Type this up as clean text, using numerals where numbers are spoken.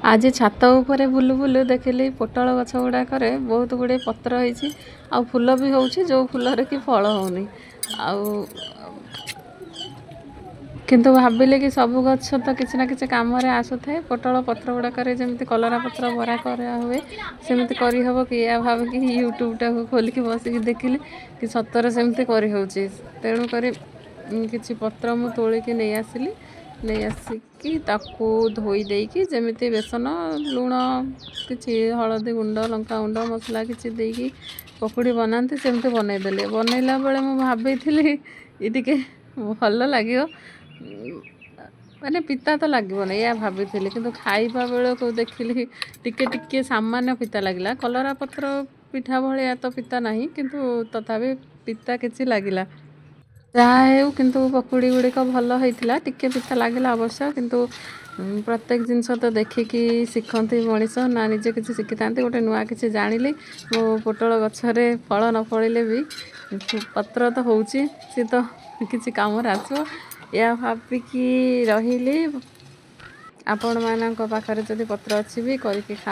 ଆଜି ଛାତ ଉପରେ ବୁଲୁ ବୁଲୁ ଦେଖିଲି ପୋଟଳ ଗଛ ଗୁଡ଼ାକରେ ବହୁତ ଗୁଡ଼ିଏ ପତ୍ର ହେଇଛି ଆଉ ଫୁଲ ବି ହେଉଛି, ଯେଉଁ ଫୁଲରେ କି ଫଳ ହେଉନି। ଆଉ କିନ୍ତୁ ଭାବିଲି କି ସବୁ ଗଛ ତ କିଛି ନା କିଛି କାମରେ ଆସୁଥାଏ। ପୋଟଳ ପତ୍ର ଗୁଡ଼ାକରେ ଯେମିତି କଲରା ପତ୍ର ବରା କରା ହୁଏ, ସେମିତି କରିହେବ କି, ଏହା ଭାବିକି ୟୁଟ୍ୟୁବଟାକୁ ଖୋଲିକି ବସିକି ଦେଖିଲି କି ସତରେ ସେମିତି କରିହେଉଛି। ତେଣୁକରି କିଛି ପତ୍ର ମୁଁ ତୋଳିକି ନେଇ ଆସିଲି। ନେଇ ଆସିକି ତାକୁ ଧୋଇ ଦେଇକି ଯେମିତି ବେସନ, ଲୁଣ, କିଛି ହଳଦୀ ଗୁଣ୍ଡ, ଲଙ୍କା ଗୁଣ୍ଡ, ମସଲା କିଛି ଦେଇକି ପକୁଡ଼ି ବନାନ୍ତି, ସେମିତି ବନେଇଦେଲି। ବନେଇଲା ବେଳେ ମୁଁ ଭାବିଥିଲି ଏ ଟିକେ ଭଲ ଲାଗିବ, ମାନେ ପିତା ତ ଲାଗିବନି, ଏଇଆ ଭାବିଥିଲି। କିନ୍ତୁ ଖାଇବା ବେଳକୁ ଦେଖିଲି ଟିକେ ଟିକେ ସାମାନ୍ୟ ପିତା ଲାଗିଲା। କଲରା ପତ୍ର ପିଠା ଭଳିଆ ତ ପିତା ନାହିଁ, କିନ୍ତୁ ତଥାପି ପିତା କିଛି ଲାଗିଲା। ଯାହା ହେଉ, କିନ୍ତୁ ପକୁଡ଼ି ଗୁଡ଼ିକ ଭଲ ହେଇଥିଲା। ଟିକେ ପିତା ଲାଗିଲା ଅବଶ୍ୟ, କିନ୍ତୁ ପ୍ରତ୍ୟେକ ଜିନିଷ ତ ଦେଖିକି ଶିଖନ୍ତି ମଣିଷ ନା ନିଜେ କିଛି ଶିଖିଥାନ୍ତି। ଗୋଟେ ନୂଆ କିଛି ଜାଣିଲି। ମୋ ପୋଟଳ ଗଛରେ ଫଳ ନ ଫଳିଲେ ବି ପତ୍ର ତ ହେଉଛି, ସିଏ ତ କିଛି କାମରେ ଆସିବ, ଏହା ଭାବିକି ରହିଲି। ଆପଣମାନଙ୍କ ପାଖରେ ଯଦି ପତ୍ର ଅଛି ବି କରିକି ଖା।